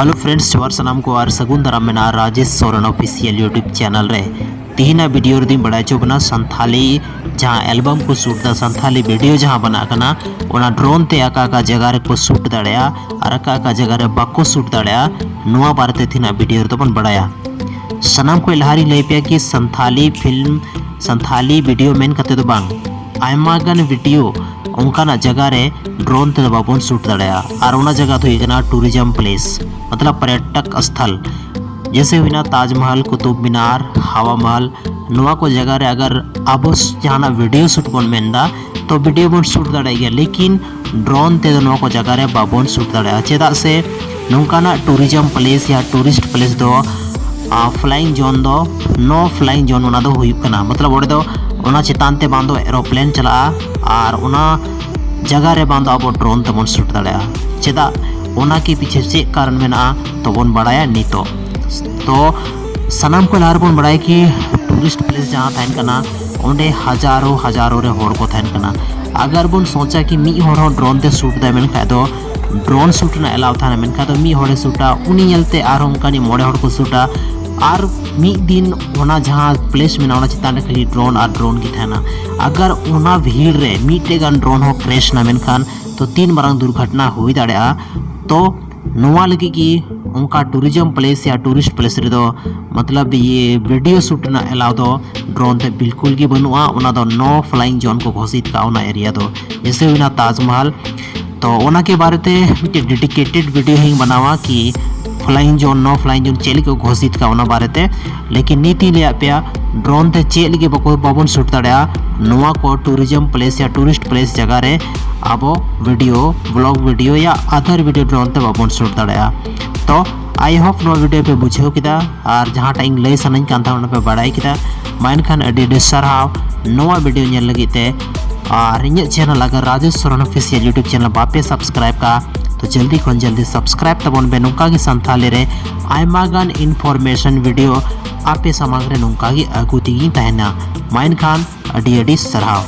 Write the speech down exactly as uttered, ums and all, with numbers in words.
Hello friends, ᱡᱚᱦᱟᱨ ᱥᱟᱱᱟᱢ ᱠᱚ ᱟᱨ ᱥᱟᱹᱜᱩᱱ ᱫᱟᱨᱟᱢ ᱢᱮᱱᱟᱜᱼᱟ Rajesh Soren official YouTube channel ᱨᱮ᱾ ᱛᱤᱦᱤᱧᱟᱜ video ᱨᱮᱫᱚᱧ ᱵᱟᱲᱟᱭ ᱦᱚᱪᱚ ᱵᱚᱱᱟ ᱥᱟᱱᱛᱷᱟᱞᱤ ᱡᱟᱦᱟᱸ album ᱠᱚ shoot ᱫᱟ, ᱥᱟᱱᱛᱷᱟᱞᱤ video ᱡᱟᱦᱟᱸ ᱵᱮᱱᱟᱜ ᱠᱟᱱᱟ, ᱚᱱᱟ drone ᱛᱮ ᱚᱠᱟ ᱚᱠᱟ ᱡᱟᱭᱜᱟ ᱨᱮᱠᱚ shoot ᱫᱟᱲᱮᱭᱟᱜᱼᱟ ᱟᱨ ᱚᱠᱟ ᱚᱠᱟ ᱡᱟᱭᱜᱟ ᱨᱮ ᱵᱟᱠᱚ shoot ᱫᱟᱲᱮᱭᱟᱜᱼᱟ, ᱱᱚᱣᱟ ᱵᱟᱨᱮᱛᱮ ᱛᱤᱦᱤᱧᱟᱜ video ᱨᱮᱫᱚ ᱵᱚᱱ ᱵᱟᱲᱟᱭᱟ᱾ ᱥᱟᱱᱟᱢ ᱠᱷᱚᱱ ᱞᱟᱦᱟ ᱨᱤᱧ ᱞᱟᱹᱭ ᱯᱮᱭᱟ ᱠᱤ ᱥᱟᱱᱛᱷᱟᱞᱤ film, ᱥᱟᱱᱛᱷᱟᱞᱤ video ᱢᱮᱱ ᱠᱟᱛᱮ ᱫᱚ ᱵᱟᱝ, ᱟᱭᱢᱟ ᱜᱟᱱ video ᱚᱱᱠᱟᱱᱟᱜ ᱡᱟᱭᱜᱟ ᱨᱮ drone ᱛᱮᱫᱚ ᱵᱟᱵᱚᱱ shoot ᱫᱟᱲᱮᱭᱟᱜᱼᱟ᱾ ᱟᱨ ᱚᱱᱟ ᱡᱟᱭᱜᱟ ᱫᱚ ᱦᱩᱭᱩᱜ ᱠᱟᱱᱟ tourism place, ᱢᱚᱛᱞᱚᱵ ᱯᱚᱨᱭᱚᱴᱚᱠ ᱥᱛᱷᱚᱞ, ᱡᱮᱥᱮ ᱦᱩᱭᱱᱟ ᱛᱟᱡᱽᱢᱚᱦᱚᱞ, ᱠᱩᱛᱩᱵ ᱢᱤᱱᱟᱨ, ᱦᱟᱣᱟ ᱢᱚᱦᱚᱞ, ᱱᱚᱣᱟ ᱠᱚ ᱡᱟᱭᱜᱟ ᱨᱮ ᱟᱜᱟᱨ ᱟᱵᱚ ᱡᱟᱦᱟᱱᱟᱜ video shoot ᱵᱚᱱ ᱢᱮᱱᱫᱟ, ᱛᱚ video ᱵᱚᱱ shoot ᱫᱟᱲᱮᱭᱟᱜ ᱜᱮᱭᱟ, ᱞᱮᱠᱤᱱ drone ᱛᱮᱫᱚ ᱱᱚᱣᱟ ᱠᱚ ᱡᱟᱭᱜᱟ ᱨᱮ ᱵᱟᱵᱚᱱ shoot ᱫᱟᱲᱮᱭᱟᱜᱼᱟ᱾ ᱪᱮᱫᱟᱜ ᱥᱮ ᱱᱚᱝᱠᱟᱱᱟᱜ tourism place ᱭᱟ tourist place ᱫᱚ flying zone ᱫᱚ, no flying zone ᱚᱱᱟ ᱫᱚ ᱦᱩᱭᱩᱜ ᱠᱟᱱᱟ, ᱢᱚᱛᱞᱚᱵ ᱚᱸᱰᱮ ᱫᱚ ᱚᱱᱟ ᱪᱮᱛᱟᱱ ᱛᱮ ᱵᱟᱝ ᱫᱚ aeroplane ᱪᱟᱞᱟᱜᱼᱟ ᱟᱨ ᱚᱱᱟ ᱡᱟᱭᱜᱟ ᱨᱮ ᱵᱟᱝ ᱫᱚ ᱟᱵᱚ drone ᱛᱮᱵᱚᱱ shoot ᱫᱟᱲᱮᱭᱟᱜᱼᱟ᱾ ᱪᱮᱫᱟᱜ? ᱚᱱᱟ ᱠᱤ ᱯᱤᱪᱷᱮ ᱪᱮᱫ ᱠᱟᱨᱚᱱ ᱢᱮᱱᱟᱜᱼᱟ, ᱛᱚᱵᱚᱱ ᱵᱟᱲᱟᱭᱟ ᱱᱤᱛᱚᱜ᱾ ᱛᱚ ᱥᱟᱱᱟᱢ ᱠᱷᱚᱱ ᱞᱟᱦᱟ ᱨᱮᱵᱚᱱ ᱵᱟᱲᱟᱭᱟ ᱠᱤ tourist place ᱡᱟᱦᱟᱸ ᱛᱟᱦᱮᱱ ᱠᱟᱱᱟ, ᱚᱸᱰᱮ ᱦᱟᱡᱟᱨᱚ ᱦᱟᱡᱟᱨᱚ ᱨᱮ ᱦᱚᱲ ᱠᱚ ᱛᱟᱦᱮᱱ ᱠᱟᱱᱟ᱾ ᱟᱜᱟᱨ ᱵᱚᱱ ᱥᱚᱪᱟ ᱠᱤ ᱢᱤᱫ ᱦᱚᱲ ᱦᱚᱸ drone ᱛᱮ shoot ᱫᱟᱭ, ᱢᱮᱱᱠᱷᱟᱱ ᱫᱚ drone shoot ᱨᱮᱱᱟᱜ allow ᱛᱟᱦᱮᱱᱟ, ᱢᱮᱱᱠᱷᱟᱱ ᱫᱚ ᱢᱤᱫ ᱦᱚᱲᱮ ᱥᱩᱴᱟ, ᱩᱱᱤ ᱧᱮᱞᱛᱮ ᱟᱨᱦᱚᱸ ᱚᱱᱠᱟᱱᱤᱡ ᱢᱚᱬᱮ ᱦᱚᱲ ᱠᱚ ᱥᱩᱴᱟ᱾ ᱟᱨ ᱢᱤᱫ ᱫᱤᱱ ᱚᱱᱟ ᱡᱟᱦᱟᱸ place ᱢᱮᱱᱟᱜᱼᱟ, ᱚᱱᱟ ᱪᱮᱛᱟᱱ ᱨᱮ ᱠᱷᱟᱹᱞᱤ drone ᱟᱨ drone ᱜᱮ ᱛᱟᱦᱮᱱᱟ᱾ ᱟᱜᱟᱨ ᱚᱱᱟ ᱵᱷᱤᱲ ᱨᱮ ᱢᱤᱫᱴᱮᱡ ᱜᱟᱱ drone ᱦᱚᱸ crash ᱱᱟ, ᱢᱮᱱᱠᱷᱟᱱ ᱛᱚ ᱛᱤᱱ ᱢᱟᱨᱟᱝ ᱫᱩᱨᱜᱷᱚᱴᱚᱱᱟ ᱦᱩᱭ ᱫᱟᱲᱮᱭᱟᱜᱼᱟ᱾ ᱛᱚ ᱱᱚᱣᱟ ᱞᱟᱹᱜᱤᱫ ᱜᱮ ᱚᱱᱠᱟ tourism place ᱭᱟ tourist place ᱨᱮᱫᱚ, ᱢᱚᱛᱞᱚᱵ ᱤᱭᱟᱹ video shoot ᱨᱮᱱᱟᱜ allow ᱫᱚ drone ᱛᱮ ᱵᱤᱞᱠᱩᱞ ᱜᱮ ᱵᱟᱹᱱᱩᱜᱼᱟ᱾ ᱚᱱᱟ ᱫᱚ no flying zone ᱠᱚ ᱜᱷᱳᱥᱤᱛ ᱠᱟᱜᱼᱟ ᱚᱱᱟ area ᱫᱚ᱾ ᱡᱮᱥᱮ ᱦᱩᱭᱱᱟ ᱛᱟᱡᱽᱢᱚᱦᱚᱞ, ᱛᱚ ᱚᱱᱟ ᱠᱮ ᱵᱟᱨᱮ ᱛᱮ ᱢᱤᱫᱴᱮᱡ dedicated video ᱦᱚᱸᱧ ᱵᱮᱱᱟᱣᱟ ᱠᱤ flying zone, no flying zone ᱪᱮᱫ ᱞᱟᱹᱜᱤᱫ ᱠᱚ ᱜᱷᱳᱥᱤᱛ ᱠᱟᱜᱼᱟ ᱚᱱᱟ ᱵᱟᱨᱮ ᱛᱮ᱾ ᱞᱮᱠᱤᱱ ᱱᱤᱛ ᱤᱧ ᱞᱟᱹᱭᱟᱫ ᱯᱮᱭᱟ, drone ᱛᱮ ᱪᱮᱫ ᱞᱟᱹᱜᱤᱫ ᱵᱟᱠᱚ, ᱵᱟᱵᱚᱱ shoot ᱫᱟᱲᱮᱭᱟᱜᱼᱟ ᱱᱚᱣᱟ ᱠᱚ tourism place ᱭᱟ tourist place ᱡᱟᱭᱜᱟ ᱨᱮ ᱟᱵᱚ video, vlog video ᱭᱟ other video drone ᱛᱮ ᱵᱟᱵᱚᱱ shoot ᱫᱟᱲᱮᱭᱟᱜᱼᱟ᱾ ᱛᱚ I hope ᱱᱚᱣᱟ video ᱯᱮ ᱵᱩᱡᱷᱟᱹᱣ ᱠᱮᱫᱟ ᱟᱨ ᱡᱟᱦᱟᱸᱴᱟᱜ ᱤᱧ ᱞᱟᱹᱭ ᱥᱟᱱᱟᱧ ᱠᱟᱱ ᱛᱟᱦᱮᱸ ᱚᱱᱟ ᱯᱮ ᱵᱟᱲᱟᱭ ᱠᱮᱫᱟ᱾ ᱢᱟ ᱮᱱᱠᱷᱟᱱ ᱟᱹᱰᱤ ᱟᱹᱰᱤ ᱥᱟᱨᱦᱟᱣ ᱱᱚᱣᱟ video ᱧᱮᱞ ᱞᱟᱹᱜᱤᱫ ᱛᱮ᱾ ᱟᱨ ᱤᱧᱟᱹᱜ channel ᱟᱜᱟᱨ Rajesh Soren official YouTube channel ᱵᱟᱯᱮ subscribe ᱠᱟᱜᱼᱟ, ᱛᱚ ᱡᱚᱞᱫᱤ ᱠᱷᱚᱱ ᱡᱚᱞᱫᱤ subscribe ᱛᱟᱵᱚᱱ ᱯᱮ᱾ ᱱᱚᱝᱠᱟ ᱜᱮ ᱥᱟᱱᱛᱷᱟᱞᱤ ᱨᱮ ᱟᱭᱢᱟ ᱜᱟᱱ information video ᱟᱯᱮ ᱥᱟᱢᱟᱝ ᱨᱮ ᱱᱚᱝᱠᱟ ᱜᱮ ᱟᱹᱜᱩ ᱛᱮᱜᱤᱧ ᱛᱟᱦᱮᱱᱟ᱾ ᱢᱟ ᱮᱱᱠᱷᱟᱱ ᱟᱹᱰᱤ ᱟᱹᱰᱤ ᱥᱟᱨᱦᱟᱣ᱾